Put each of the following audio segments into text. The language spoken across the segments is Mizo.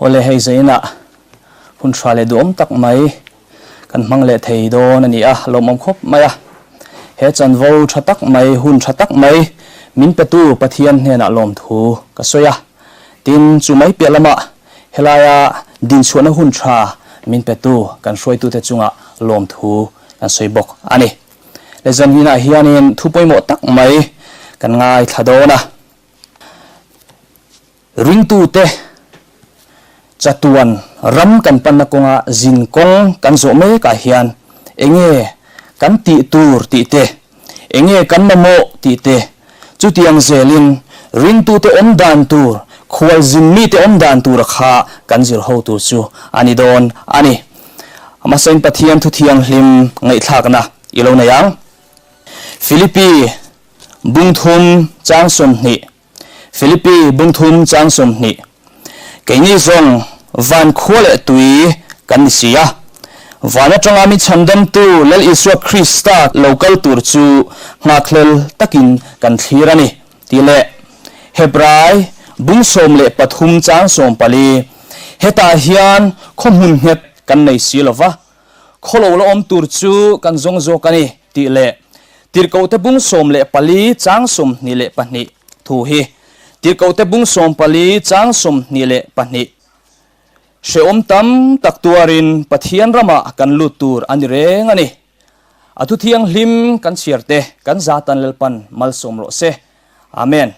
Awle hei zainah hun tha leh duhawm tak mai kan hmang leh thei dawn a ni a, lawmawm khawp mai a. He chanvo tha tak mai, hun tha tak mai min petu Pathian hnenah lawmthu ka sawi a. Tin, chu mai piah lamah helaia dinchhuahna hun tha min petu kan hruaitute chungah lawmthu kan sawi bawk a ni. Le zanhinah hianin thu pawimawh tak mai kan ngaithla dawn a. Ringtute chatuan ram kan panna kawnga zin kawng kan zawh mekah hian enge kan tih tur tih te, enge kan mamawh tih te, chutiang zelin ringtute awm dan tur, khualzin mite awm dan tura kha kan zir ho tur chu a ni dawn a ni. Hmasain Pathian thuthianghlim ngaihthlakna i lo nei ang. Philippi bungthum chang 20. Philippi bungthum chang 20. Keini zawng van khua leh tui kan ni si a. Van atanga mi chhandamtu Lal Isua Krista lo kal tur chu nghakhlel takin kan thlir a ni, tih leh Hebrai bung 13 chang 14. Hetah hian khaw hmun nghet kan nei si lo va, Khaw lo la awm tur chu kan zawng zawk a ni, tih leh Tirhkohte bung 14 chang 22 thu hi Tirhkohte bung 14 chang 22 Hrehawm tam tak tuarin Pathian ramah kan lut tur a ni reng a ni. A thu thianghlim kan chhiar te kan zatan Lalpan malsawm rawh se. Amen.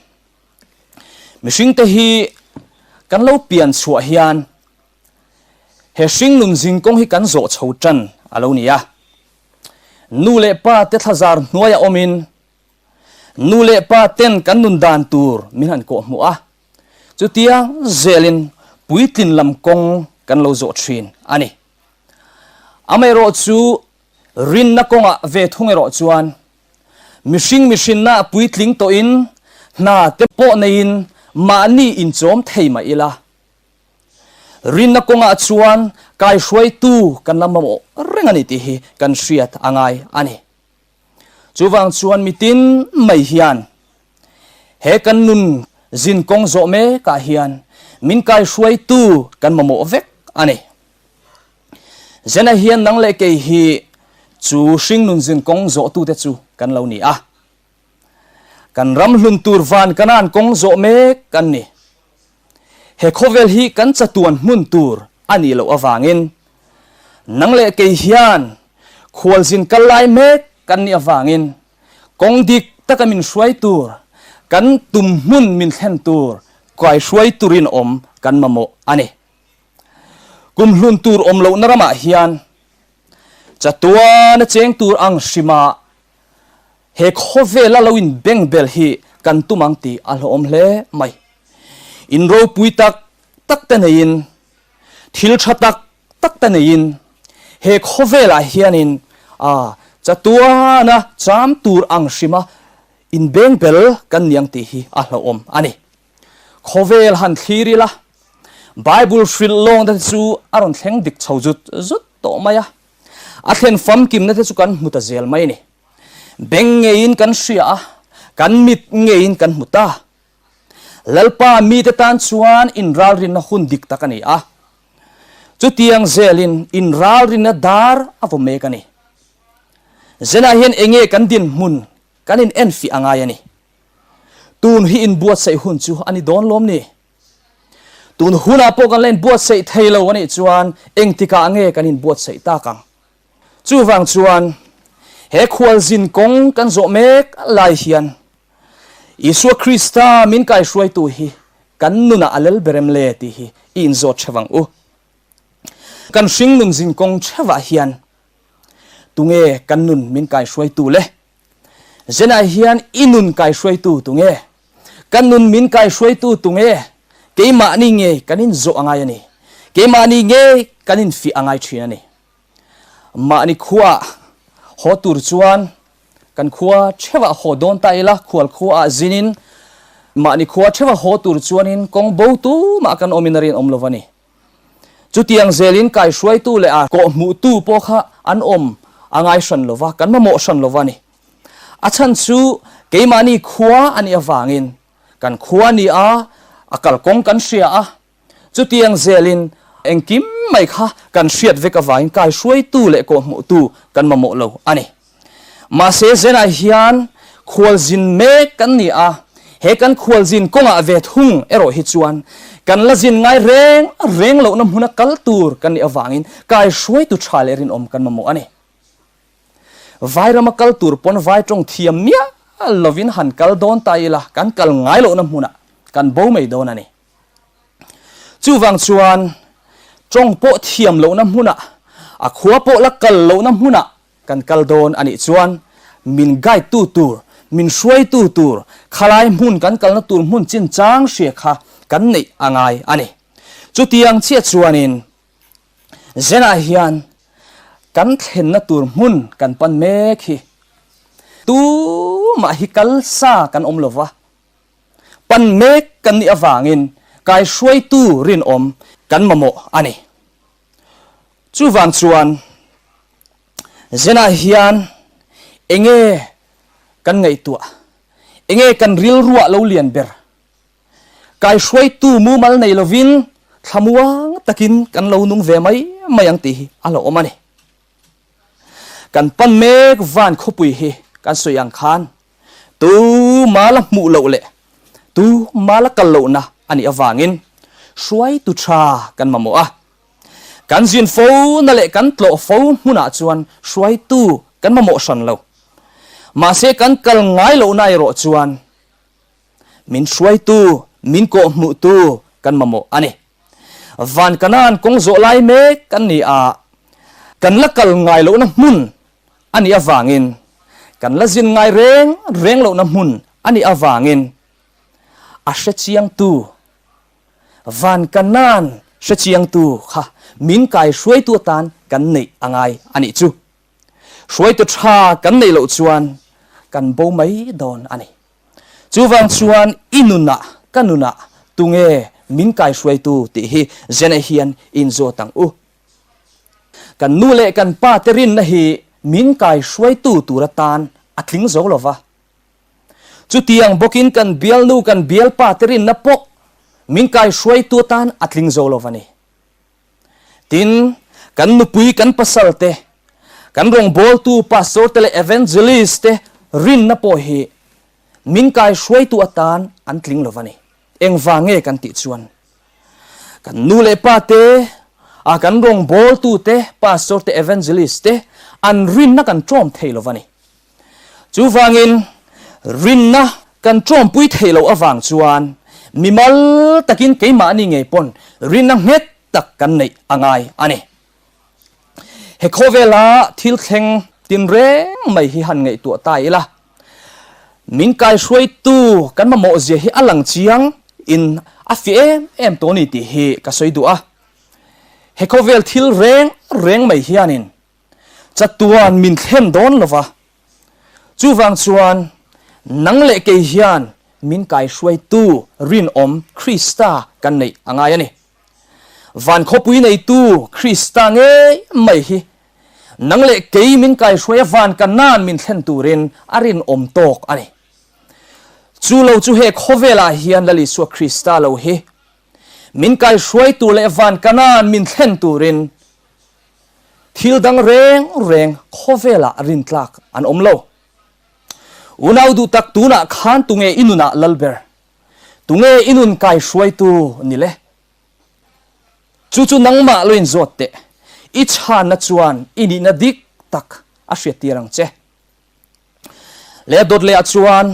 Mihringte hi kan lo pian chhuah hian He hringnun zingkawng hi kan zawh chho tan a lo ni a. Nu leh pa te thlazar hnuaia awmin nu leh pa ten kan nun dan tur min han kawh hmuh a, chutiang zelin puitlin lam kawng kan lo zawh thin a ni. Amaherawh chu rinna kawngah ve thung erawh chuan mihring mihrinna puitling tawhin hna te pawh neiin mahni inchawm thei mah ila, Rinna kawngah chuan kaihruaitu kan la mamawh reng a ni tih hi kan hriat a ngai a ni. Chuvang chuan mitin mai hian he kan nun zin kawng zawh mekah hian min kaihruaitu kan mamawh vek a ni. Zena hian nang leh kei hi chu hringnun zin kawng zawhtute chu kan lo ni a. Kan ram hlun tur van kanan kawng zawh mek kan ni. He khawvel hi kan chatuan hmun tur a nih loh avangin nang leh kei hian khualzin kal lai mek kan nih avangin kawng dik taka min hruai tur, kan tum hmun min thlen tur kaihruai turin awm kan mamawh a ni. Kum hlun tur awm lohna ramah hian chatuana cheng tur ang hrima He khawvela lo in beng bel hi kan tum ang tih a hlawhawm hle mai. In ropui tak tak te neiin, thil tha tak tak te neiin he khawvelah hianin a chatuana cham tur ang hrima in beng bel kan ni ang tih hi a hlawhawm a ni. Khawvel han thlir ila, Bible hrilh lawng te chu a rawn thleng dik chho zut zut tawh mai a. A thlen famkimna te chu kan hmu ta zel mai a ni. Beng ngeiin kan hria a, kan mit ngeiin kan hmu ta. Lalpa mite tan chuan inralrinna hun dik tak a ni a. Chutiang zelin inralrinna dar a vaw mek a ni. Zenah hian enge kan dinhmun kan in enfiah a ngai a ni. Tun hi inbuatsaih hun chu a ni dawn lawm ni? Tun hunah pawh kan la inbuatsaih thei lo a nih chuan engtikah nge kan inbuatsaih tak ang? Chuvang chuan he khualzin kawng kan zawh mek lai hian Isua Krista min kaihruaitu hi kan nunah a lel ber em le tih hi i inzawt theuh ang u. Kan hringnun zin kawng theuhah hian tunge kan nun min kaihruaitu le? Zenah hian i nun kaihruaitu tunge? Kan nun min kaihruaitu tunge? Keimahni nge kan inzawh a ngai a ni. Keimahni nge kan infiah a ngai thin a ni. Mahni khuaah haw tur chuan kan khua theuhah haw dawn ta ila, khual khuaah zinin mahni khua theuhah haw tur chuanin kawng bo tumah kan awmin a rinawm lo a ni. Chutiang zelin kaihruaitu leh a kawhhmuhtu pawh kha an awm a ngai hran lo va, kan mamawh hran lo va ni. A chhan chu keimahni khua a nih avangin kan khua ni a, a kalkawng kan hria a, Chutiang zelin engkim mai kha kan hriat vek avangin kaihruaitu leh kawhhmuhtu kan mamawh lo a ni. Mahse zenah hian khualzin mek kan ni a, he kan khualzin kawngah ve thung erawh hi chuan kan la zin ngai reng reng lohna hmuna kal tur kan nih avangin kaihruaitu tha leh rinawm kan mamawh a ni. Vairama kal tur pawn vai tawng thiam miah lovin han kal dawn ta ila kan kal ngai lohna hmunah kan bo mai dawn a ni. Chuvang chuan tawng pawh thiam lohna hmunah, a khua pawh la kal lohna hmunah kan kal dawn a nih chuan min guide tu tur, min hruaitu tur, khalai hmun kan kalna tur hmun chinchang hria kha kan neih a ngai a ni. Chutiang chiah chuanin Zenah hian kan thlenna tur hmun kan pan mek hi tumah hi kal sa kan awm lova, pan mek kan nih avangin kaihruaitu rinawm kan mamawh a ni. Chuvang chuan Zenah hian enge kan ngaihtuah, enge kan rilruah lo lian ber? Kaihruaitu mumal nei lovin thlamuang takin kan lo nung ve mai mai ang tih hi a lo awm a ni. Kan pan mek van khawpui hi kan sawi ang khan Tu mala hmuh loh leh tu mala kal lohna a nih avangin hruaitu tha kan mamawh a. Kan zin fo na leh kan tlawh fo hmunah chuan hruaitu kan mamawh hran lo. Mahse kan kal ngai lohna erawh chuan min hruaitu, min kawhhmuhtu kan mamawh a ni. Van Kanaan kawng zawh lai mek kan ni a, kan la kal ngai lohna hmun a nih avangin kan la zin ngai reng reng lohna hmun a nih avangin a hrechiangtu Van Kanaan hrechiangtu kha min kaihruaitu atan kan neih a ngai a nih chu. Hruaitu tha kan neih loh chuan kan bo mai dawn a ni. Chuvang chuan i nunah ka nunah tunge min kaihruaitu tih hi Zena hian inzawt ang u. Kan nu leh kan pa te rinna hi min kai hruaitu tur atan a tling zo lo va. Chutiang bawkin kan bialnu kan bialpa te rinna pawh min kai hruaitu atan a tling zo lo va ni. Tin, kan nupui kan pasal te, kan rawngbawltu pastor te leh evangelist te rinna pawh hi min kai hruaitu atan an tling lo va ni. Engvang nge kan tih chuan Kan nu leh pa te, a kan rawngbawltu te, pastor te, evangelist te an rinna kan ṭawm thei lo va ni. Chuvangin rinna kan ṭawmpui thei loh avang chuan mimal takin keimahni ngei pawn rinna nghet tak kan neih a ngai a ni. He khawvela thil thleng tinreng mai hi han ngaihtuah ta ila, min kaihruaitu kan mamawh zia hi a lang chiang in a fiah em em tawh a ni tih hi ka sawi duh a. He khawvel thil reng reng mai hianin chatuan min thlen dawn lo va, chuvang chuan nang leh kei hian min kaihruaitu rinawm Krista kan neih a ngai a ni. Van khawpui neitu Krista ngei mai hi nang leh kei min kaihruai a van ka nan min thlen turin a rinawm tawk a ni. Chu lo chu he khawvelah hian Lal Isua Krista lo hi min kaihruai tur leh van ka nan min thlen turin thil dang reng reng khawvelah rintlak an awm lo. Unau duh tak tunah khan tunge i nunah lal ber? Tunge i nun kaihruaitu ni le? Chu chu nangmah lo inzawt teh. I chhanna chuan i nihna dik tak a hriattir ang che. Leh a dawt lehah chuan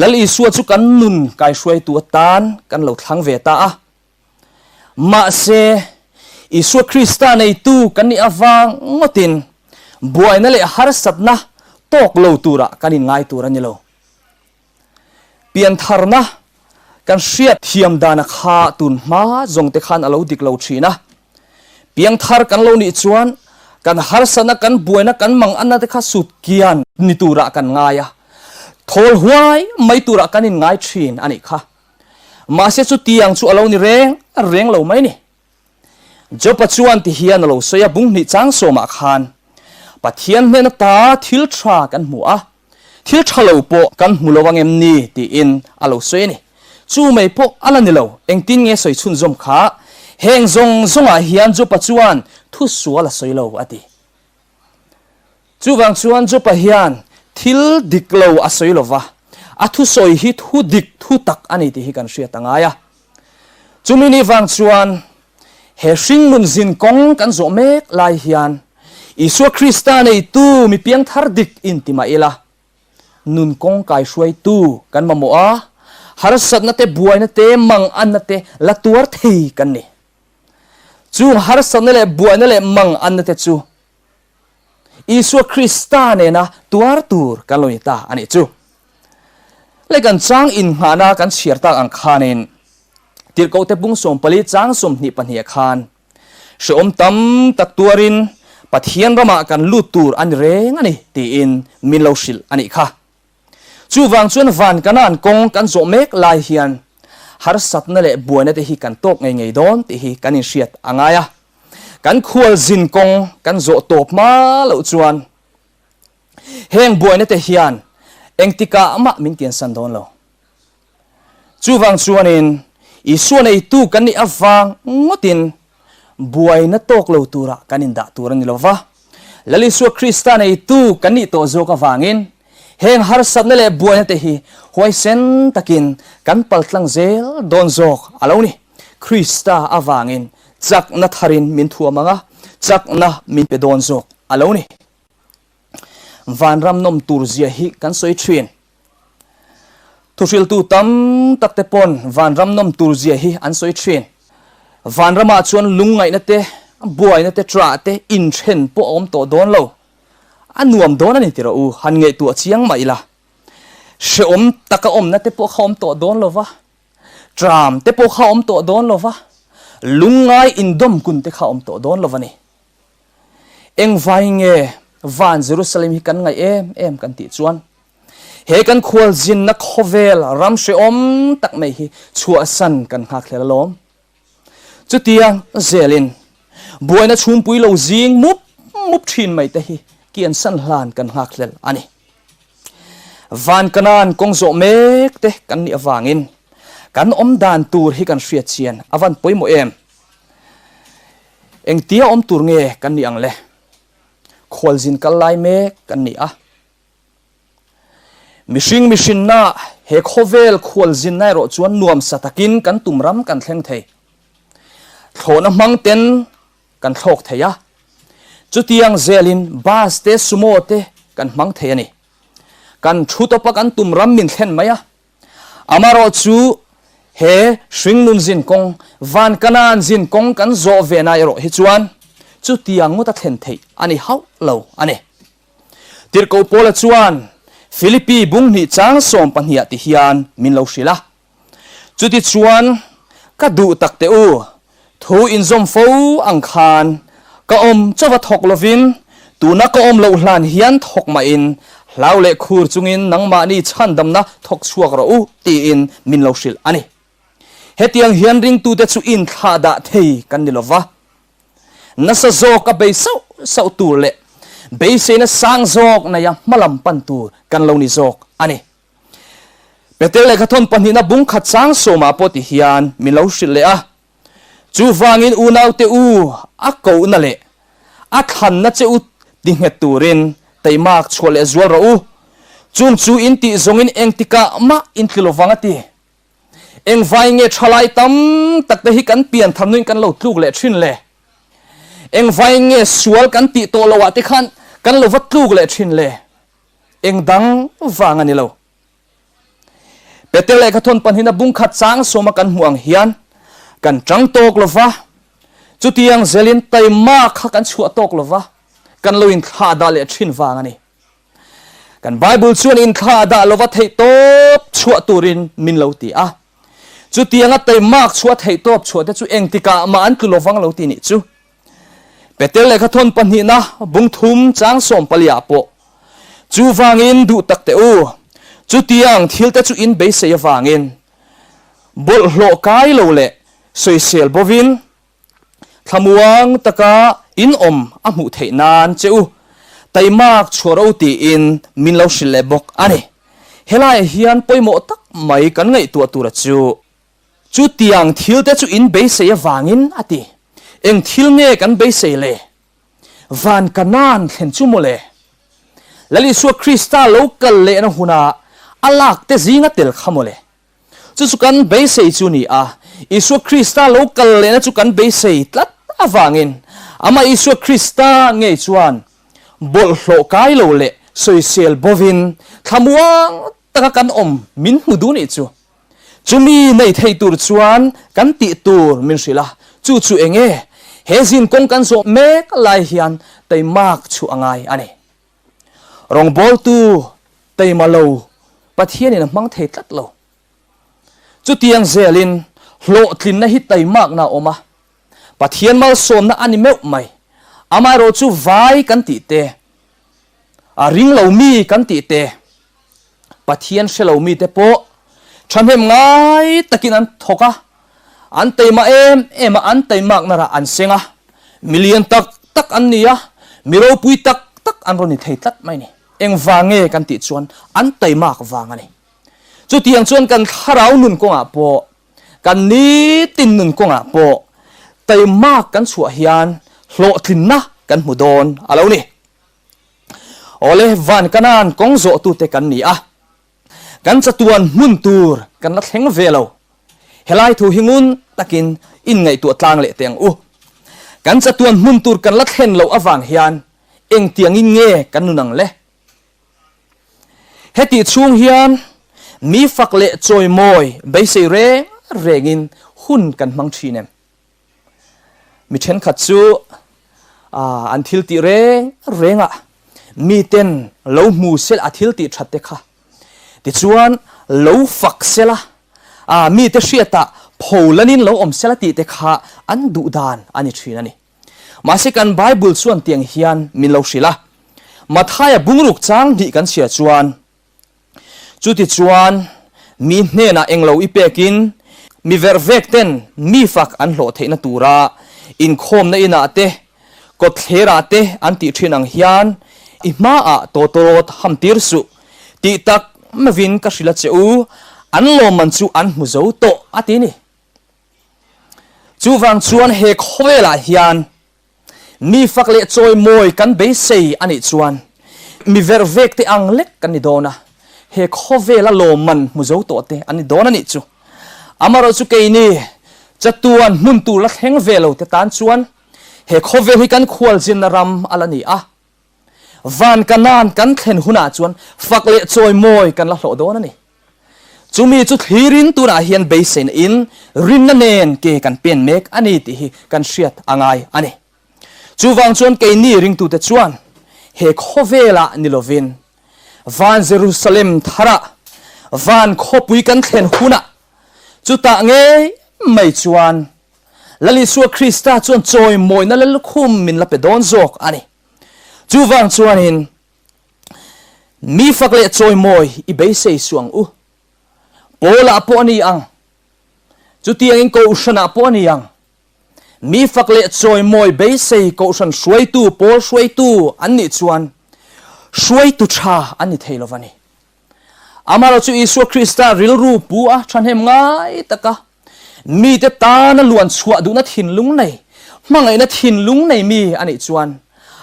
Lal Isua chu kan nun kaihruaitu atan kan lo thlang ve ta a. Mahse, Isua Krista neitu kan nih avang ngawtin buaina leh harsatna tawk lo turah kan inngai tur a ni lo. Piantharna kan hriat thiam dana kha tun hma zawng te khan a lo dik lo thin a. Piangthar kan lo nih chuan kan harsatna, kan buaina, kan manganna te kha sut kian ni turah kan ngai a, thawl huai mai turah kan inngai thin a nih kha. Mahse chutiang chu a lo ni reng reng lo mai ni. Jopa chuan ti hian a lo sawi a, Bunghnih chang sawmah khan Pathian hnena ta thil tha kan hmu a, thil tha lo pawh kan hmu lo ang em ni? tiin a lo sawi a ni. Chu mai pawh a la ni lo, engtin nge sawi chhunzawm kha? Heng zawng zawngah hian Jopa chuan thu sual a sawi lo, a ti. Chuvang chuan Jopa hian thil dik lo a sawi lo va, a thusawi hi thu dik thu tak a ni tih hi kan hriat a ngai a. Chumi ni vang chuan he hringnun zin kawng kan zawh mek lai hian Isua Krista neitu mi piangthar dik inti mah ila, nun kawng kaihruaitu kan mamawh a, harsatna te, buaina te, manganna te la tuar thei kan ni. Chung harsatna leh buaina leh manganna te chu Isua Krista nena tuar tur kan lo ni ta a nih chu. Le kan chang innghahna kan chhiar tak ang khanin Tirhkohte bung 14 chang 22 ah khan hrehawm tam tak tuarin Pathian ramah kan lut tur a ni reng a ni tiin min lo hrilh a nih kha. Chuvang chuan van Kanaan kawng kan zawh mek lai hian harsatna leh buaina te hi kan tawk ngei ngei dawn tih hi kan inhriat a ngai a. Kan khualzin kawng kan zawh tawp hma loh chuan heng buaina te hian engtikah mah min kiansan dawn lo. Chuvang chuanin Isua neitu kan nih avang ngawtin buaina tawk lo turah kan indah tur a ni lo va. Lal Isua Krista neitu kan nih tawh zawk avangin heng harsatna leh buaina te hi huaisen takin kan paltlang zel dawn zawk a lo ni. Krista avangin chakna tharin min thuam ang a, chakna min pe dawn zawk a lo ni. Vanram nawm tur zia hi kan sawi thin. Thuhriltu tam tak te pawn vanram nawm tur zia hi an sawi thin. Vanramah chuan lungngaihna te, buaina te, ṭah te, inthen pawh a awm tawh dawn lo. A nuam dawn a ni tiraw u, han ngaihtuah chiang mah ila. Hrehawm taka awmna te pawh kha awm tawh dawn lo va, ṭam te pawh kha awm tawh dawn lo va, lungngai indawmkun te kha awm tawh dawn lo va ni. Engvai nge van Jerusalem hi kan ngaih em em kan tih chuan he kan khualzinna khawvel ram hrehawm tak mai hi chhuahsan kan nghakhlel alawm. Chutiang zelin buaina chhumpui lo zing mup mup thin mai te hi kiansan hlan kan nghakhlel a ni. Van Kanan kawng zawh mek te kan nih avangin kan awm dan tur hi kan hriat chian a van pawimawh em? Engtia awm tur nge kan nih ang le? Khualzin kal lai mek kan ni a. Mihring mihrinna he khawvel khualzinna erawh chuan nuamsa takin kan tum ram kan thleng thei. Thlawhna hmang ten kan thlawk thei a. Chutiang zelin bus te sumo te kan hmang thei a ni. Kan thu tawpa kan tum ram min thlen mai a. Amarawh chu he hringnun zin kawng, van Kanaan zin kawng kan zawh ve na erawh hi chuan chutiang ngawt a thlen theih a ni hauh lo a ni. Tirhkoh Paula chuan Philippi bunghnih chang 12 ah ti hian min lo hrilh a, Chutichuan ka duh tak teh u, Thu inzawm fo ang khan ka awm chauh a thawk lovin tuna ka awm loh hlan hian thawk mahin hlau leh khur chungin nangmahni chhandamna thawk chhuak rawh u tiin min lo hrilh a ni. Hetiang hian ringtute chu inthlah dah thei kan ni lova, nasa zawk a bei sauh sauh tur leh beiseina sang zawk neia hmalam pan tur kan lo ni zawk a ni. Peter lehkhathawn pahnihna bung khat chang sawmah pawh ti hian min lo hrilh leh a, Chuvangin unaute u, a kohna leh a thlanna che u ti nghet turin teimak chhuah leh zual rawh u. Chung chu in tih zawngin engtikah mah in tli lovang a ti. Engvai nge thalai tam tak te hi kan pian thar nuin kan lo tluk leh thin le? Engvai nge sual kan tih tawh loh ah te khan kan lo va tluk leh thin le? Eng dang vang a ni lo. Peter lehkhathawn pahnihna bung khat chang sawma kan hmuh ang hian kan tang tawk lo va, chutiang zelin taima kha kan chhuah tawk lo va, kan lo inthlah dah leh thin vang a ni. Kan Bible chuan inthlah dah lova theih tawp chhuah turin min lo ti a. Chutianga taimak chhuah theih tawp chhuah te chu engtikah mah an tlu lovang lo ti nih chu. Peter lehkhathawn pahnihna bung thum chang 14 ah pawh, Chuvangin duh tak teh u, chutiang thil te chu in beisei avangin bawlhhlawh kai lo leh sawisel bovin thlamuang taka in awm a hmuh theih nan che u taimak chhuah ro tiin min lo hrilh leh bawk a ni. Helaiah hian pawimawh tak mai kan ngaihtuah tura chu. Chutiang thilte chu in beisei avangin, a ti. Eng thil nge kan beisei le? Van Kanaan thlen chu mawle. Lal Isua Krista lo kal lehna huna a lakte zinga tel kha mawle. Chu chu kan beisei chu ni a, Isua Krista lo kal lehna chu kan beisei tlat avangin amah Isua Krista ngei chuan bawlhhlawh kai lo leh sawisel bovin thlamuang taka kan awm min hmu duh nih chu. Chumi nei thei tur chuan kan tih tur min hrilh a, chu chu eng nge? He zin kawng kan zawh mek lai hian teimak chu a ngai a ni. Rawngbawltu teima lo Pathianin a hmang thei tlat lo. Chutiang zelin hlawhtlinna hi teimakna a awm a, Pathian malsawmna a ni meuh mai. Amaherawhchu chu vai kan tih te, a ring lo mi kan tih te, Pathian hre lo mite pawh thahnem ngai takin an thawk a, an teima em em a, an teimakna rah an seng a, mi lian tak tak an ni a, mi ropui tak tak an rawn ni thei tlat mai ni. Engvang nge kan tih chuan an teimak vang a ni. Chutiang chuan kan thlarau nun kawngah pawh, kan nitin nun kawngah pawh teimak kan chhuah hian hlawhtlinna kan hmu dawn a lo ni. Awle, van Kanaan kawng zawhtute kan ni a, kan chatuan hmun tur kan la thleng ve lo. Helai thu hi ngun takin inngaihtuah tlang leh teh ang u. Kan chatuan hmun tur kan la thlen loh avang hian engtiangin nge kan nun ang le? Hetih chhung hian mi fak leh chawimawi beisei reng rengin hun kan hmang thin em? Mi thenkhat chu an thil tih reng rengah miten lo hmu sel a thil tih that te kha tichuan lo fak sela mite hriatah pholanin lo awm sela tih te kha an duh dan a ni thin a ni. Mahse kan Bible chuan tiang hian min lo hrilh a, Mathaia bungruk chang hnih kan chhia chuan, Chutichuan, mi hnenah englo i pekin, mi verhvek ten mi fak an hlawh theihna tura inkhawmna inah te, kawtthlerah te an tih thin ang hian i hmaah tawtawrawt ham tir suh tih tak mavin ka hrilh a che u, an lawmman chu an hmu zo tawh a ti ni. Chuvang chuan he khawvelah hian Mi fak leh chawimawi kan beisei a nih chuan mi verhvek te ang lek kan ni dawn a, he khawvela lawmman hmu zo tawh te an ni dawn a nih chu. Amaherawhchu chu keini chatuan hmun tur la thleng ve lo te tan chuan he khawvel hi kan khualzinna ram a la ni a, van Kanaan kan thlen hunah chuan fak leh chawimawi kan la hlawh dawn a ni. Chumi chu thlirin tunah hian beiseina in rinna nen ke kan pen mek a ni tih hi kan hriat a ngai a ni. Chuvang chuan keini ringtute chuan he khawvelah ni lovin van Jerusalem tharah van khawpui kan thlen hunah chutah ngei mai chuan Lal Isua Krista chuan chawimawina lallukhum min la pe dawn zawk a ni. Chuvang chuanin Mi fak leh chawimawi i beisei suh ang u. Paula pawh a ni ang. Chutiangin Kohhranah pawh a ni ang. Mi fak leh chawimawi beisei Kohhran hruaitu, pawl hruaitu an nih chuan hruaitu tha an ni thei lo va ni. Amaherawhchu Isua Krista rilru pu a thahnem ngai taka Mite tana luan chhuah duhna thinlung nei, hmangaihna thinlung nei mi a nih chuan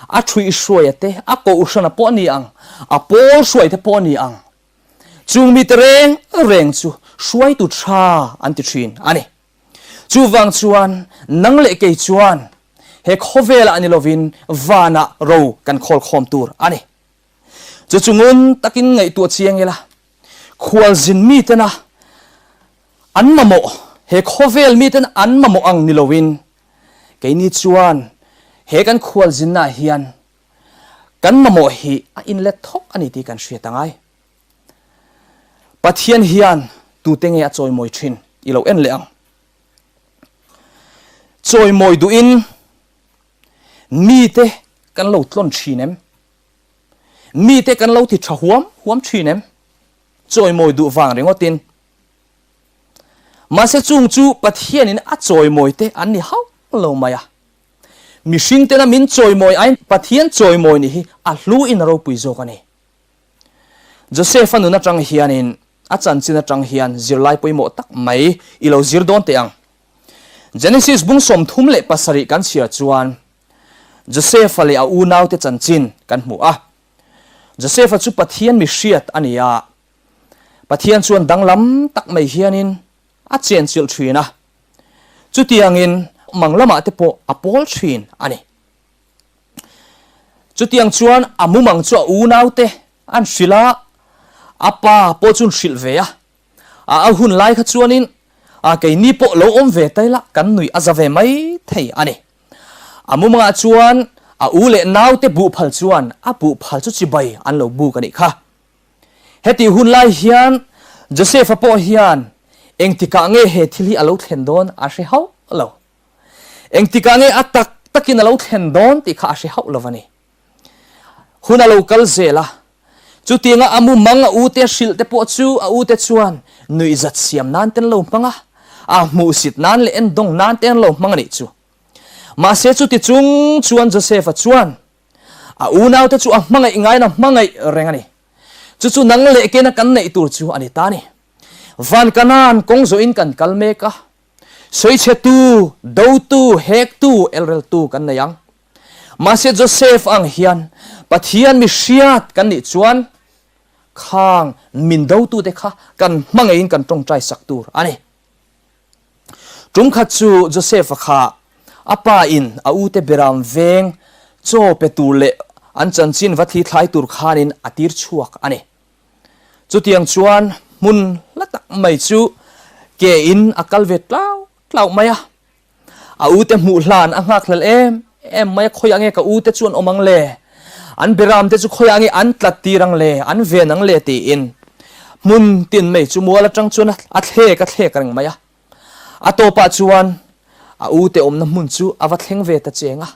a ṭhuihhruaia te, a kohhrana pawh a ni ang, a pawl hruaite pawh a ni ang. Chung mite reng reng chu hruaitu ṭha an ti ṭhin a ni. Chuvang chuan nang leh kei chuan he khawvelah ni lovin vanah ro kan khawlkhawm tur a ni. Chu chu ngun takin ngaihtuah chiang ila, khualzin mitena An mamawh, he khawvel miten an mamawh ang ni loin keini chuan he kan khualzinnaah hian kan mamawh hi a inlet thawk a ni tih kan hriat a ngai. Pathian hian tute nge a chawimawi thin i lo en leh ang. Chawimawi duhin mite kan lo tlawn thin em? Mite kan lo ti tha huam huam thin em? Chawimawi duh vang ringawtin. Mahse chung chu Pathianin a chawimawi te an ni hauh lo mai a. Mihring tena min chawimawi aiin Pathian chawimawi nih hi a hlu in a ropui zawk a ni. Joseph-a nun atang hianin. A chanchin atang hian zirlai pawimawh tak mai i lo zir dawn teh ang. Genesis bung 37 kan chhiar chuan Joseph-a leh a unaute chanchin kan hmu a. Joseph-a chu Pathian mi hriat a ni a, Pathian chuan danglam tak mai hianin a chenchilh thin a, chutiangin mang lamah te pawh a pawl thin a ni. Chutiang chuan a mumang chu a unaute an hrilh a, a pa pawh chu an hrilh ve a. A a hun lai kha chuanin a keini pawh lo awm ve ta ila kan nuih a za ve mai thei a ni. A mumangah chuan a u leh naute buhphal chuan a buhphal chu chibai an lo buk a nih kha. Hetih hun lai hian Joseph-a pawh hian engtikah nge he thil hi a lo thlen dawn a hre hauh lo. Engtikah nge a tak takin a lo thlen dawn tih kha a hre hauh lo a ni. Hun a lo kal zel a, chutianga a mumang a ute hrilh te pawh chu a ute chuan nuihzat siam nan te an lo hmang a, a hmuhsit nan leh endawng nan te an lo hmang a nih chu. Mahse chuti chung chuan Joseph-a chuan a unaute chu a hmangaih ngaiin a hmangaih reng a ni. Chu chu nang leh kena kan neih tur chu a ni ta a ni. Van Kanaan kawng zawhin kan kal mek a, sawichhetu, dotu, hektu, elreltu kan nei ang. Mahse Joseph ang hian Pathian mi hriat kan nih chuan khang min dotute kha kan hmangeiin kan tawngtai sak tur a ni. Tum khat chu Joseph-a kha a pa in a ute beram veng chaw pe tur leh an chanchin va thli thlai tur khanin a tir chhuak a ni. Chutiang chuan hmun hla tak mai chu ke in a kal ve tlau tlau mai a. A ute hmuh hlan a nghak hlel em em mai a, khawiah nge ka ute chu an awm ang le? An beram te chu khawiah nge an tlat tir ang le? An ven ang le? tiin hmun tin mai chu mual atang chuan a thlek a thlek reng mai a. A tawpah chuan a ute awmna hmun chu a va thleng ve ta cheng a.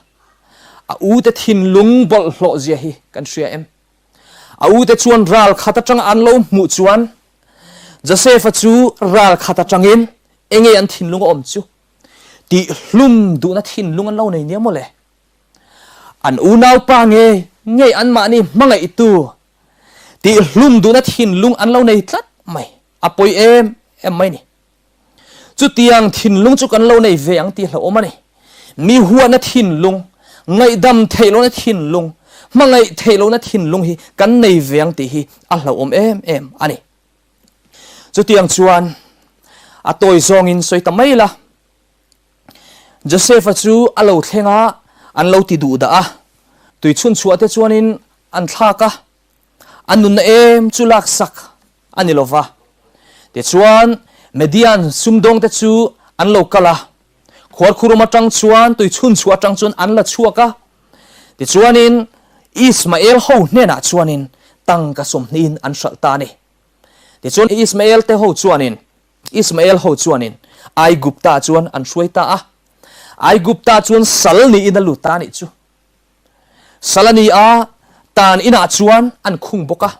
A ute thinlung bawlhhlawh zia hi kan hria em? A ute chuan ral khat atanga an lo hmuh chuan Joseph-a chu ral khat atangin Enge an thinlung a awm chu? Tih hlum duhna thinlung an lo nei nia mawle. An unaupa nge ngei anmahni hmangaihtu tih hlum duhna thinlung an lo nei tlat mai. A pawi em em mai ni. Chutiang thinlung chu kan lo nei ve ang tih hlauhawm a ni. Mi huatna thinlung, ngaihdam theih lohna thinlung, hmangaih theih lohna thinlung hi kan nei ve ang tih hi a hlauhawm em em a ni. Chutiang chuan a tawi zawngin sawi ta mai la. Joseph-a chu a lo thleng a, an lo ti duh dah a. Tui chhun chhuah te chuanin an thlak a, a nunna em chu laksak a ni lo va. Tichuan, Median sumdawngte chu an lo kal a, khuarkhurum atang chuan tui chhun chhuah atang chuan an la chhuak a. Tichuanin, Ismael ho hnenah chuanin tangka sawmhnihin an hralh ta a ni. Tichuan Ismael te ho chuanin, Ismael ho chuanin Aigupta chuan an hruai ta a. Aigupta chuan sal niin a lut ta a nih chu. Sal a ni a, tan inah chuan an khung bawk a.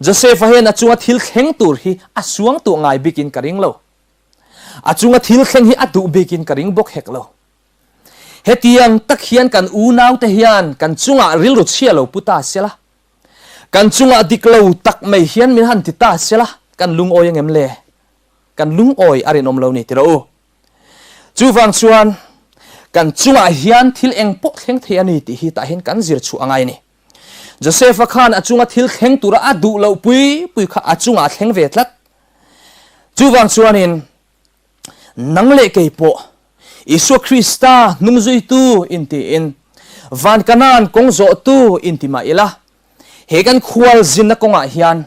Joseph-a hian a chunga thil thleng tur hi a suang tuah ngai bikin ka ring lo. A chunga thil thleng hi a duh bikin ka ring bawk hek lo. Hetiang tak hian kan unaute hian kan chungah rilru chhia lo pu ta se la, Kan chungah dik lo tak mai hian min han ti ta se la, kan lungawi angem le? Kan lungawi a rinawm lo ni ti rawh u. Chuvang chuan kan chungah hian thil eng pawh thleng thei a ni tih hi tah hian kan zir chhuah a ngai a ni. Joseph-a khan a chunga thil thleng tura a duh loh pui pui kha a chungah a thleng ve tlat. Chuvang chuanin Nang leh kei pawh Isua Krista hnungzuitu intiin, van Kanaan kawng zawhtu inti mah ila, he kan khual zinna kawngah hian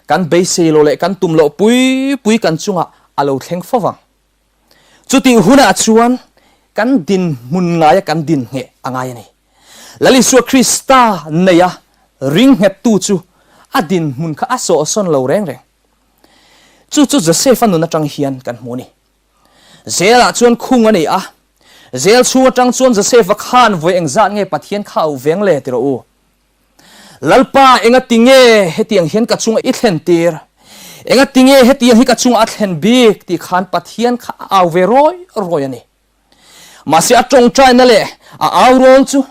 kan beisei lo leh kan tum loh pui pui kan chungah a lo thleng fo vang. Chutih hunah chuan kan dinhmun ngaia kan din ngheh a ngai a ni. Lal Isua Krista neia ring nghettu chu a dinhmun kha a sawhsawn lo reng reng. Chu chu Joseph-a nun atang hian kan hmu a ni. Zel-ah chuan khung a ni a, zel chhung atang chuan Joseph-a khan vawi engzat nge Pathian kha a uveng le ti rawh u. Lalpa, enga ti nge hetiang hian ka chunga i thlen tir? Enga ti nge hetiang hi ka chunga a thlen bik? tih khan Pathian kha a au ve rawi rawi a ni. Mahse a tawngtaina leh a au rawl chu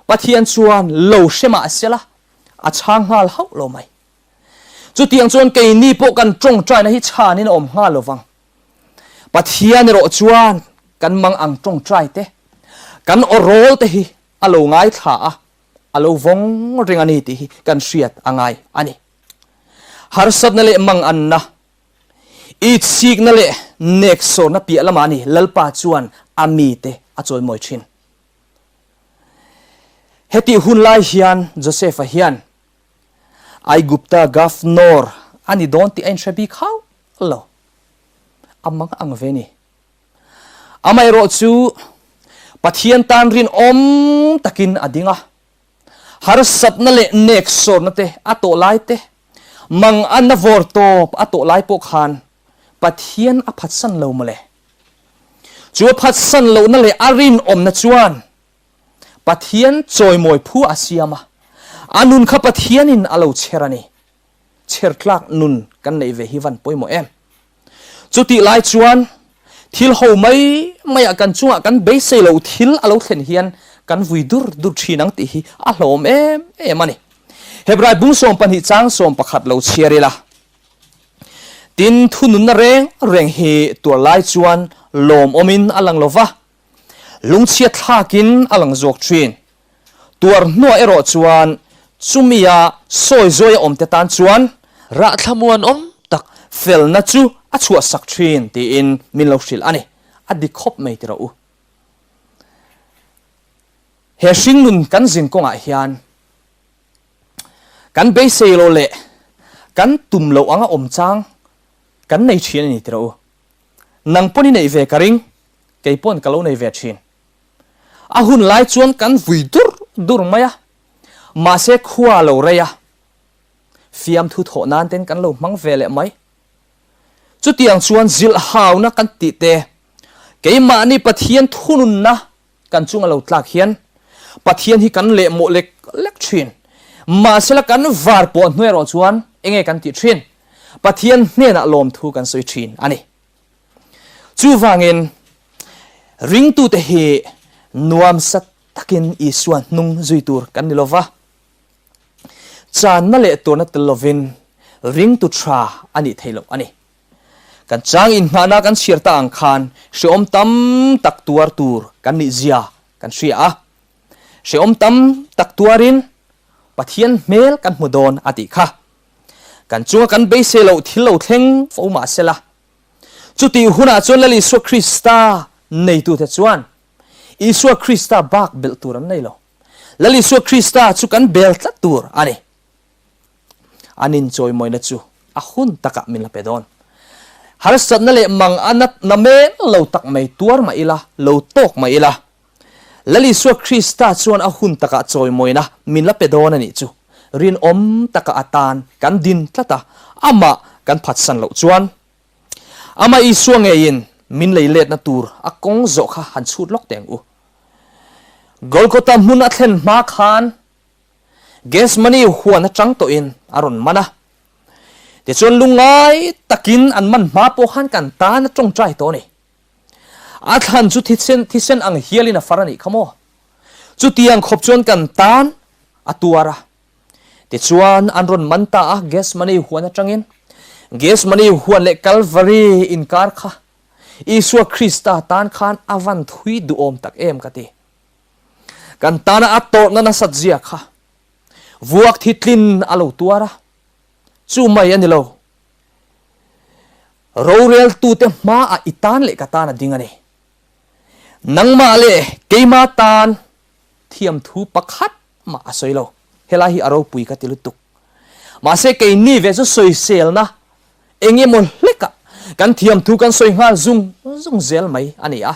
Pathian chuan lo hre mah sela a chhang nghal hauh lo mai. Chutiang chuan keini pawh kan tawngtaina hi chhanin a awm nghal lo vang. Pathian erawh chuan kan mang ang tawngtai te, kan aw rawl te hi a lo ngaithla a, a lo vawng reng a ni tih hi kan hriat a ngai a ni. Harsatna leh manganna, itsikna leh neksawrna piah lamah a ni Lalpa chuan a mite a chawimawi thin. Hetih hun lai hian Joseph-a hian Aigupta Governor a ni dawn tih a inhre bik hauh lo. A mang ang ve ni. Amaherawh chu Pathian tan rinawm takin a ding a. Harsatna leh neksawrna te a tawh lai te, manganna vawr tawp a tawh lai pawh khan Pathian a phatsan lo mawle. Chu a phatsan lohna leh a rinawmna chuan Pathian chawimawi phu a siam a, a nun kha Pathianin a lo chher a ni. Chher tlak nun kan neih ve hi van pawimawh em? Chutih lai chuan thil ho mai maiah kan chungah kan beisei lo thil a lo thlen hian kan vui dur dur thin ang tih hi a hlawm em em a ni. Hebrai bung 12 chang 11 lo chhiar ila. Tin, thununna reng reng hi tuar lai chuan lawmawmin a lang lo va, Lungchhiat thlakin a lang zawk thin. Tuar hnuah erawh chuan chumia sawi zawi a awmte tan chuan rah thlamuan awm tak felna chu a chhuahsak thin tiin min lo hrilh a ni. A dik khawp mai ti rawh u. He hringnun kan zin kawngah hian kan beisei lo leh kan tum loh anga awm chang kan nei thin a ni ti rawh u. Nang pawn i neih ve ka ring, kei pawn ka lo nei ve thin. A hun lai chuan kan vui dur dur mai a, mahse khua a lo rei a, fiamthu thawh nan ten kan lo hmang ve leh mai. Chutiang chuan zilh hauna kan tih te, keimahni Pathian thununna kan chung a lo tlak hian Pathian hi kan lehmawh lek lek thin. Mahsela kan var pawh hnu erawh chuan enge kan tih thin? Pathian hnenah lawmthu kan sawi thin a ni. Chuvangin ringtute hi nuamsa takin Isua hnung zui tur kan ni lova, channa leh turna tel lovin ringtu tha a nih theih loh a ni. Kan chang inhnahna kan chhiar ta ang khan hrehawm tam tak tuar tur kan nih zia kan hria a. Hrehawm tam tak tuarin Pathian hmel kan hmu dawn a tih kha. Kan chunga kan beisei loh thil lo thleng fo mah se la. Chutih hunah chuan Lal Isua Krista neitute chuan Isua Krista bak belh tur an nei lo. Lal Isua Krista chu kan bel tlat tur a ni. An inchawimawina chu a hun takah min la pe dawn. Harsatna leh mang a natna men lo tak mai tuar mah ila, lo tawk mah ila, Lal Isua Krista chuan a hun takah chawimawina min la pe dawn a nih chu. Rinawm taka a tan kan din tlat a, amah kan phatsan loh chuan Amah Isua ngeiin min lei letna tur a kawng zawh kha han chhut lawk teh ang u. Golgotha hmun a thlen hma khan Gethsemane huan atang tawhin a rawn man a. Tichuan lungngai takin an man hma pawh khan kan tan a tawngtai tawh a ni. A thlan chu thisen thisen ang hialin a far a nih kha maw? Chutiang khawp chuan kan tan a tuar a. Tichuan an rawn man ta a Gethsemane huan atangin. Gethsemane huan leh Kalvari inkar kha Isua Krista tan khan a van thui duhawm tak em ka ti. Kan tana a tawrhna nasat zia kha vuak thi tlin a lo tuar a, chu mai a ni lo. Roreltute hmaah i tan leh ka tan a ding a ni. Nangmah leh keima tan thiamthu pakhat mah a sawi lo. Helai hi a ropui ka ti lutuk. Mahse keini ve chu sawiselna eng emaw hlekah kan thiamthu kan sawi nghal zung zung zel mai a ni a.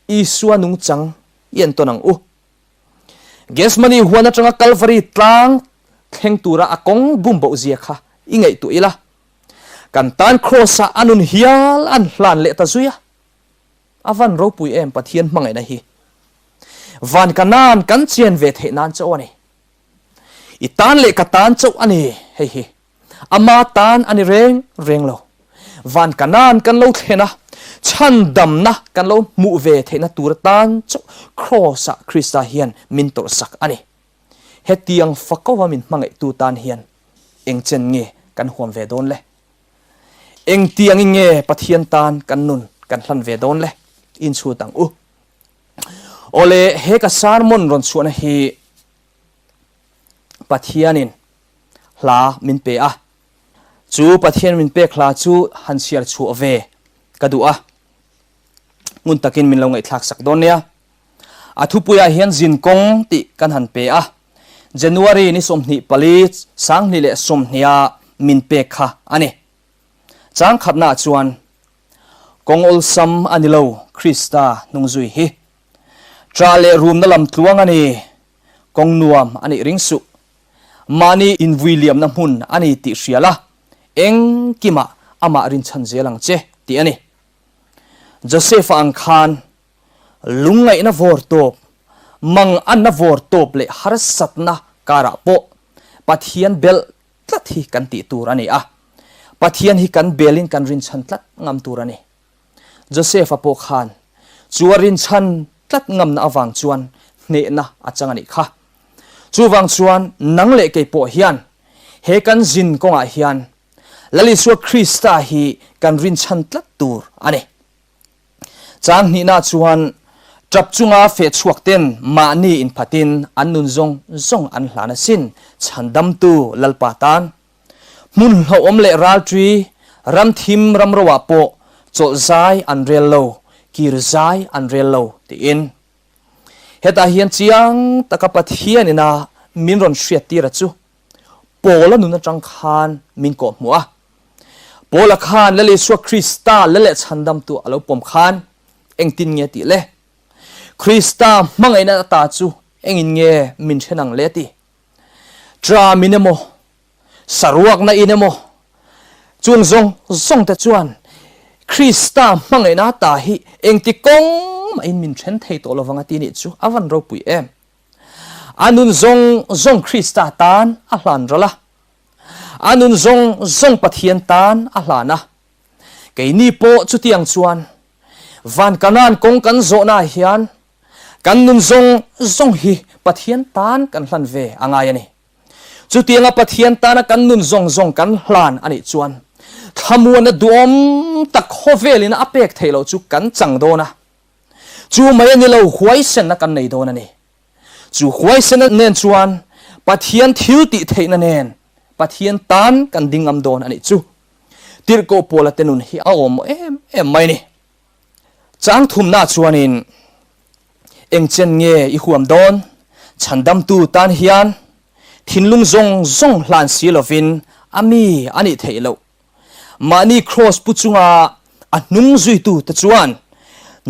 Isua nungchang i entawn ang u. Gethsemane huan atanga Kalvari tlang thleng tura a kawng bum boh zia kha i ngaihtuah ila. Kan tan Kraws-ah a nun hial an hlan leh ta zui a. A van ropui em Pathian hmangaihna hi. Van ka nan kan chian ve theih nan chauh a ni. I tan leh ka tan chauh a ni hei hi. Ama tan a ni reng reng lo. Van Kanan kan lo thlen a, chhandamna kan lo hmuh ve theihna tur atan chauh Kraws-ah Krista hian min tawrhsak a ni. Hetiang fakova min hmangaihtu tan hian eng chen nge kan huam ve dawn le? Engtiangin nge Pathian tan kan nun kan hlan ve dawn le? Inchhut ang u. Awle, he ka sermon rawn chhuahna hi Pathianin hla min pe a. Chu Pathian min pek hla chu han chhiar chhuah ve ka duh a. Ngun takin min lo ngaihthlak sak dawn nia. A thupuiah hian zin kawng tih kan han pe a, January ni 24 2020 a min pek kha a ni. Chang khatnaah chuan, Kawng awlsam a ni lo Krista hnungzui hi. Ṭah leh rumna lam tluang a ni, kawng nuam a nih ring suh. Mahni invui liamna hmun a ni tih hria la, engkimah amah rinchhan zel ang che tih a ni. Joseph-a ang khan Lungngaihna vawr tawp, manganna vawr tawp leh harsatna karah pawh Pathian belh tlat hi kan tih tur a ni a. Pathian hi kan belin kan rinchhan tlat ngam tur a ni. Joseph-a pawh khan chu a rinchhan tlat ngamna avang chuan hnehna a chang a nih kha. Chuvang chuan nang leh kei pawh hian he kan zin kawngah hian Lal Isua Krista hi kan rinchhan tlat tur a ni. Chang hnihna chuan tap chunga feh chhuak ten mahni inphatin an nun zawng zawng an hlan asin, chhandamtu Lalpa tan. Hmun hlauhawm leh ralṭui, ram thim ram roah pawh chawlh zai an rel lo, kir zai an rel lo, tiin. Hetah hian chiang taka Pathianin a min rawn hriattira chu Paula nun atang khan min kawhhmuh a. Paula khan Lal Isua Krista la leh chhandamtu a lo pawm khan engtin nge tih le? Krista hmangaihna ata chu engin nge min then ang le ti? Tram in emaw, saruakna in emaw, chung zawng zawng te chuan Krista hmangaihna ata hi engti kawng mahin min then thei tawh lovang a ti nih chu a van ropui em. A nun zawng zawng Krista tan a hlan ral a. A nun zawng zawng Pathian tan a hlan a. Keini pawh chutiang chuan van Kanaan kawng kan zawhnaah hian kan nun zawng zawng hi Pathian tan kan hlan ve a ngai a ni. Chutianga Pathian tana kan nun zawng zawng kan hlan a nih chuan thlamuanna duhawm tak khawvelin a pek theih loh chu kan chang dawn a. Chu mai a ni lo, huaisenna kan nei dawn a ni. Chu huaisenna nen chuan Pathian thil tih theihna nen Pathian tan kan ding ngam dawn a nih chu. Tirhkoh Paula te nun hi a awm em em mai a ni. Chang thumna chuanin eng chen nge i huam dawn? Chhandamtu tan hian thinlung zawng zawng hlan si lovin a mi a nih theih loh. Mahni kraws pu chunga a hnung zuitu te chuan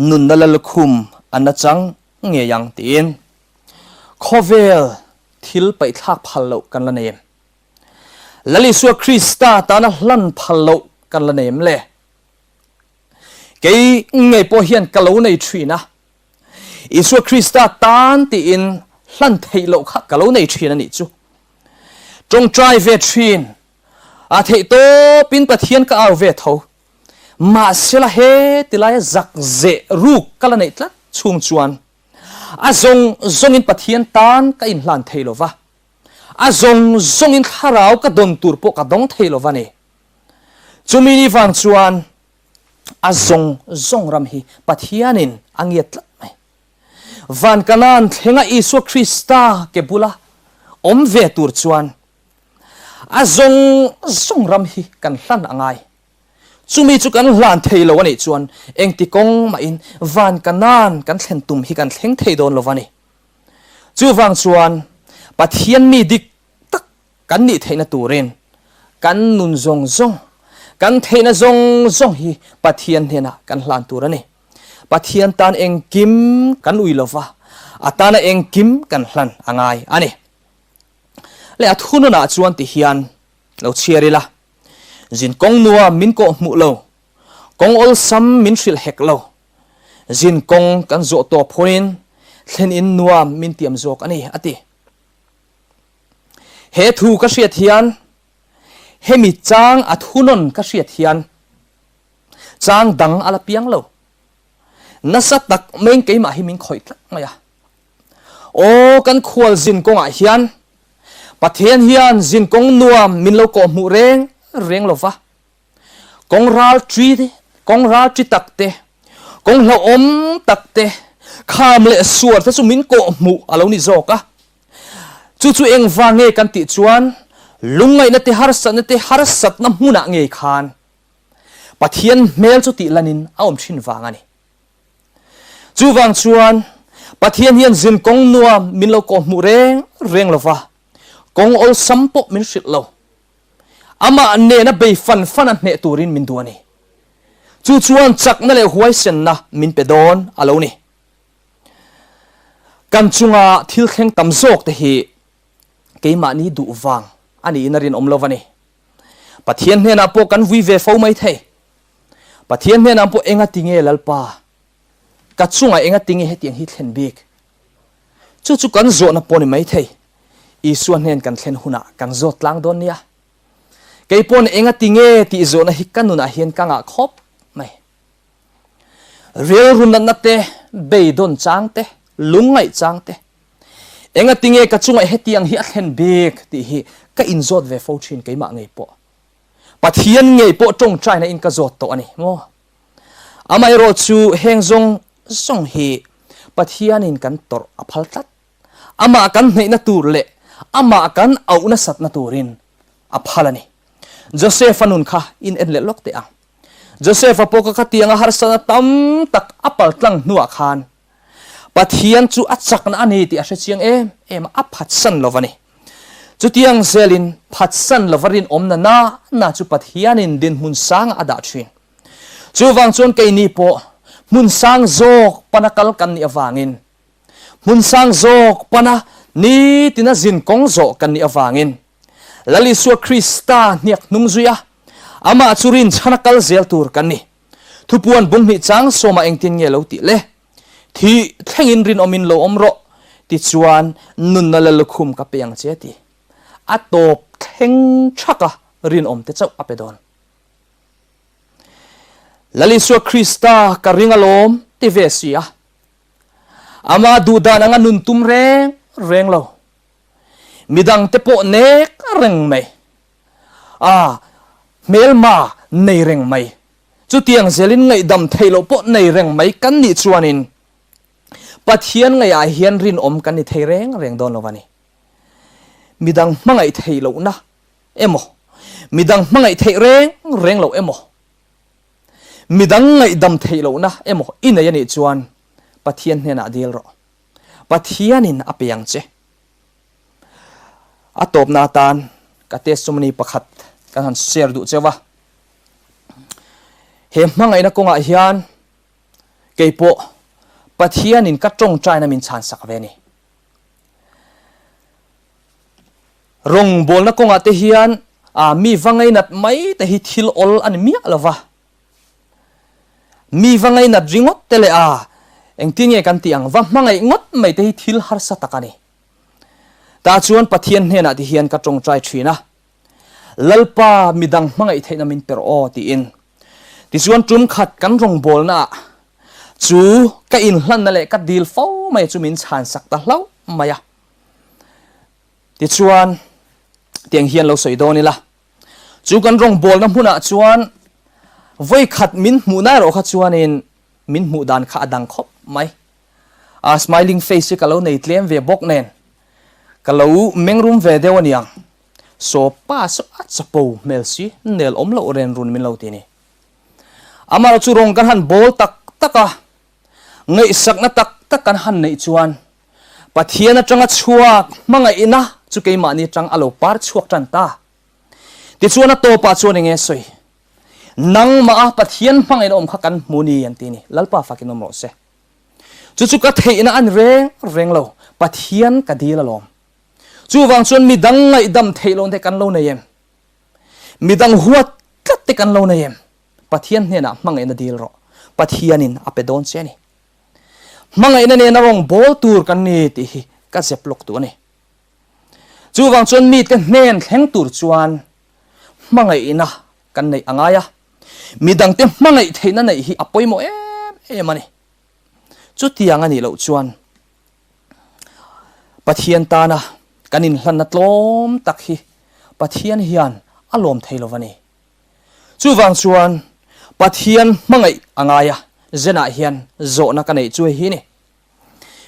nunna lalkhum an la chang ngei ang tiin khawvel thil paihthlak phal loh kan la nei em? Lal Isua Krista tana hlan phal loh kan la nei em le? Kei ngei pawh hian ka lo nei thin a, Isua Krista tan tiin hlan theih loh kha ka lo nei thin a nih chu. Tawngtai ve thin A theih tawpin Pathian ka au ve tho. Mahsela he tilaia zak zeh ruk ka la neih tlat chhung chuan a zawng zawngin Pathian tan ka inhlan thei lo va, a zawng zawngin thlarau ka dawn tur pawh ka dawng thei lo va ni. Chumi ni vang chuan a zawng zawng ram hi Pathianin a ngiat tlat mai. Van Kanaan thlenga Isua Krista ke bula awm ve tur chuan A zawng zawng ram hi kan hlan a ngai. Chumi chu kan hlan thei lo a nih chuan engti kawng mahin van Kanaan kan thlen tum hi kan thleng thei dawn lo va ni. Chuvang chuan Pathian mi dik tak kan nih theihna turin kan nun zawng zawng, kan theihna zawng zawng hi Pathian hnenah kan hlan tur a ni. Pathian tan engkim kan ui lo va, a tana engkim kan hlan a ngai a ni. Leh a thununah chuan ti hian lo chhiar ila, Zin kawng nuam min kawh hmuh lo, kawng awlsam min hrilh hek lo, zin kawng kan zawh tawp hunin thlen in nuam min tiam zawk a ni, a ti. He thu ka hriat hian, hemi chang a thunawn ka hriat hian chang dang a la piang lo. Nasa tak maiin keimah hi min khawih tlat mai a. Aw kan khual zin kawngah hian Pathian hian zin kawng nuam min lo kawhhmuh reng reng lo va, kawng ral ṭi kawng ral ṭi tak te, kawng hlauhawm tak te, kham leh suar te chu min kawh hmuh a lo ni zawk a. Chu chu engvang nge kan tih chuan lungngaihna te harsatna te harsatna hmunah ngei khan Pathian hmel chu tih lanin a awm thin vang a ni. Chuvang chuan Pathian hian zinkawng nuam min lo kawh hmuh reng reng lo va, kawng awlsam pawh min hrilh lo. Amah nena bei fan fan a hneh turin min duh a ni. Chu chuan chakna leh huaisenna min pe dawn a lo ni. Kan chunga thil thleng tam zawk te hi keimahni duh vang a niin a rinawm lo a ni. Pathian hnenah pawh kan vui ve fo mai thei. Pathian hnenah pawh enga tinge Lalpa, ka chungah enga tinge hetiang hi thlen bik? Chu chu kan zawhna pawh ni mai thei. Isua hnen kan thlen hunah kan zawt tlang dawn nia. Kei pawn enga tinge tih zawhna hi ka nunah hian ka ngah khawp mai. Rilru natna te, beidawn chang te, lungngaih chang te, enga tinge ka chungah hetiang hi a thlen bik tih hi ka inzawt ve fo thin keimah ngei pawh. Pathian ngei pawh tawngtaina in ka zawt tawh a ni maw? Amaherawh chu heng zawng zawng hi Pathianin kan tawrh a phal tlat. Amah kan hneihna tur leh amah kan auh nasatna turin a phal a ni. Joseph-a nun kha in en leh lawk teh ang. Joseph-a pawh ka khatianga harsatna tam tak a pal tlang hnuah khan Pathian chu a chakna a ni tih a hre chiang em em a, a phatsan lo va ni. Chutiang zelin phatsan lova rinawmna na na chu Pathianin dinhmun sangah a dah thin. Chuvang chuan keini pawh hmun sang zawk pana kal kan nih avangin, hmun sang zawk pana nitina zinkawng zawh kan nih avangin, Lal Isua Krista hniak hnung zui a, amah chu rinchhana kal zel tur kan ni. Thupuan bunghnih chang sawmah engtin nge lo tih le? Thih thlengin rinawmin lo awm rawh, tichuan nunna la lukhum ka pe ang che ti. A tawp thleng thaka rinawm te chauh a pe dawn. Lal Isua Krista ka ring alawm ti ve si a. Ama duhdan anga nun tum reng reng lo. Midang te pawh nek reng mai. A hmelma nei reng mai. Chutiang zelin ngaihdam theih loh pawh nei reng mai kan nih chuanin Pathian ngaihah hian rinawm kan ni thei reng reng dawn lo a ni. Midang hmangaih theih lohna emaw, midang hmangaih theih reng reng loh emaw, midang ngaihdam theih lohna emaw i nei a nih chuan Pathian hnenah dil rawh. Pathianin a pe ang che. A tawpna atan ka testimony pakhat kan han share duh cheu a. He hmangaihna kawngah hian kei pawh Pathianin ka tawngtaina min chhansak ve a ni. Rawngbawlna kawngah te hian mi va ngainat mai te hi thil awl a ni miah lo va. Mi va ngainat ringawt te leh a engtin nge kan tih ang va hmangaih ngawt mai te hi thil harsa tak a ni. Tah chuan Pathian hnenah ti hian ka tawngtai thin a. Lalpa midang hmangaih theihna min per aw tiin. Tichuan tum khat kan rawngbawlnaah chu ka inhlanna leh ka dil fo mai chu min chhansak ta hlauh mai a. Tichuan tiang hian lo sawi dawn ila, chu kan rawngbawlna hmunah chuan vawi khat min hmuhna erawh kha chuanin min hmuh dan kha a dang khawp mai. A smiling face hi ka lo nei tlem ve bawk nen ka lo mengrum ve deuh aniang. Saw pa saw a chapo hmel si nel awm loh ren run min lo ti ni. Amaherawh chu rawng kan han bawl tak tak a, ngaihsakna tak tak kan han neih chuan Pathian atanga chhuak hmangaihna chu keimahni atang a lo par chhuak tan ta. Tichuan a tawpah chuan enge sawi? Nangmah a Pathian hmangaihna awm kha kan hmu ni an ti ni. Lalpa fakin awm rawh se. Chu chu ka theihna a ni reng reng lo, Pathian ka dil alawm. Chuvang chuan midang ngaihdam theih loh te kan lo nei em? Midang huat tlat te kan lo nei em? Pathian hnenah hmangaihna dil rawh. Pathianin a pe dawn che a ni. Hmangaihna nena rawng bawl tur kan ni tih hi ka zep lawk duh a ni. Chuvang chuan mite hnen thleng tur chuan hmangaihna kan neih a ngai a. Midangte hmangaih theihna neih hi a pawimawh em em a ni. Chutiang a nih loh chuan Pathian tana kan inhlanna tlawm tak hi Pathian hian a lawm thei lo va ni. Chuvang chuan Pathian hmangaih a ngai a, zenah hian zawhna ka neih chu hei hi ni.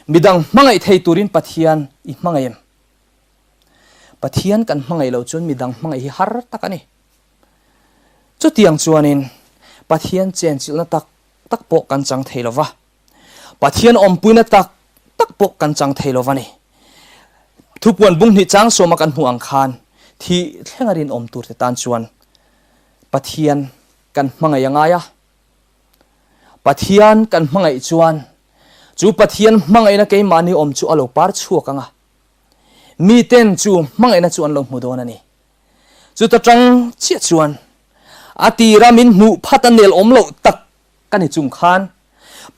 Midang hmangaih thei turin Pathian i hmangaih em? Pathian kan hmangaih loh chuan midang hmangaih hi har tak a ni. Chutiang chuanin Pathian chenchilhna tak tak pawh kan chang thei lo va, Pathian awmpuina tak tak pawh kan chang thei lo va ni. Thupuan bunghnih chang sawma kan hmuh ang khan thih thlenga rinawm turte tan chuan Pathian kan hmangaih a ngai a. Pathian kan hmangaih chuan chu Pathian hmangaihna keimahni awm chu a lo par chhuak ang a, miten chu hmangaihna chu an lo hmu dawn a ni. Chuta tang chiah chuan a tira min hmuh phat a nel awm loh tak ka ni chung khan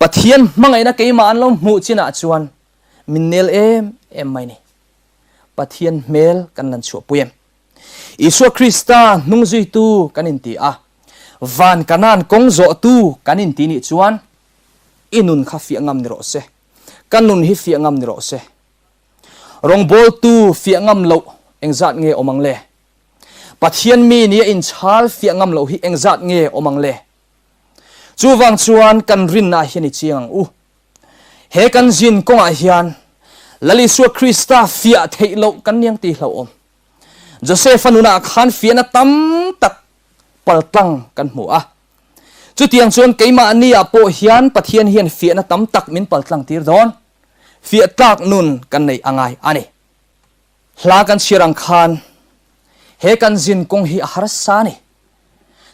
Pathian hmangaihna keimah an lo hmuh chinah chuan min nel em em mai ni. Pathian hmel kan lan chhuahpui em? Isua Krista hnungzuitu kan inti a, van Kanaan kawng zawhtu kan inti nih chuan i nun kha fiah ngam ni rawh se, ka nun hi fiah ngam ni rawh se. Rawngbawltu fiah ngam loh engzat nge awm ang le? Pathian mi nia inchhal fiah ngam loh hi engzat nge awm ang le? Chuvang chuan kan rinna hian i chiang ang u. He kan zin kawngah hian Lal Isua Krista fiah theih loh kan niang tih hlauhawm. Josefa nunah khan fiahna tam tak paltlang kan hmu a. Chutiang chuan keimahniah pawh hian Pathian hian fiahna tam tak min paltlang tir dawn. Fiah tlak nun kan nei a ngai a ni. Hla kan chhiar ang khan he kan zin kawng hi a harsa a ni.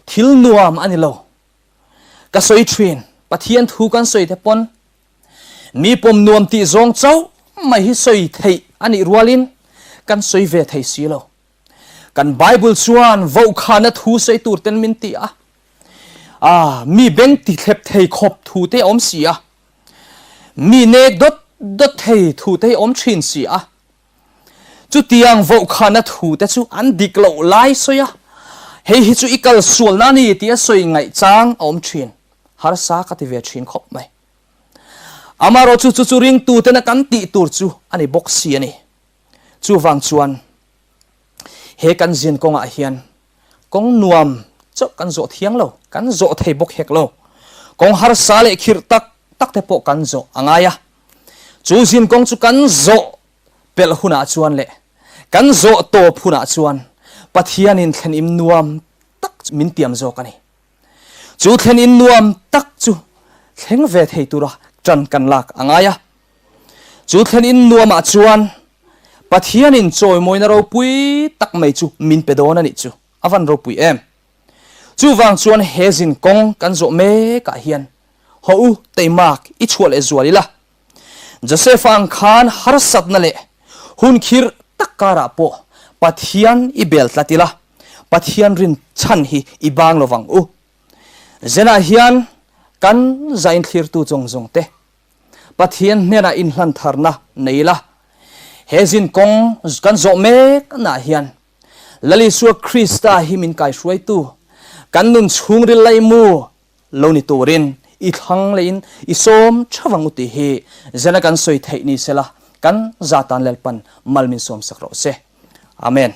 Thil nuam a ni lo. Ka sawi thin, Pathian thu kan sawi te pawn mi pawm nuam tih zawng chauh mai hi sawi theih a nih rualin kan sawi ve thei si lo. Kan Bible chuan vohkhana thu sawi tur ten min ti a, ah mi beng ti thlep thei khawp thu te a awm si a, mi nek dawt dawt thei thu te hi a awm thin si a. Chutiang vohkhana thu te chu an dik loh lai sawi a, hei hi chu i kal sualna a ni tia sawi ngaih chang a awm thin. Harsa ka ti ve thin khawp mai. Amaherawh chu chu chu ringtu tena kan tih tur chu a ni bawk si a ni. Chuvang chuan he kan zin kawngah hian kawng nuam chauh kan zawh thiang lo, kan zawh thei bawk hek lo. Kawng harsa leh khirh tak tak te pawh kan zawh a ngai a. Chu zin kawng chu kan zawh pelh hunah chuan leh kan zawh tawp hunah chuan Pathianin thlen im nuam tak min tiam zawk a ni. Chu thlen in nuam tak chu thleng ve thei tura tan kan lak a ngai a. Chu thlen in nuamah chuan Pathianin chawimawina ropui tak mai chu min pe dawn a nih chu. A van ropui em! Chuvang chuan he zin kawng kan zawh mekah hian haw u teimak i chhuah leh zual ila. Josefa ang khan harsatna leh hun khirh tak karah pawh Pathian i bel tlat ila, Pathian rin chhan hi i bang lovang u. Zenah hian kan zain thlirtu zawng zawng te Pathian hnenah inhlan tharna nei ila, he zin kawng kan zawh mek naah hian Lal Isua Krista hi min kaihruaitu, kan nun chhungril laimu lo ni turin i thlang leiin i sawm thavang u tih hi zena kan sawi theih ni sela kan zatan Lalpan mal min sawmsak rawh se. Amen.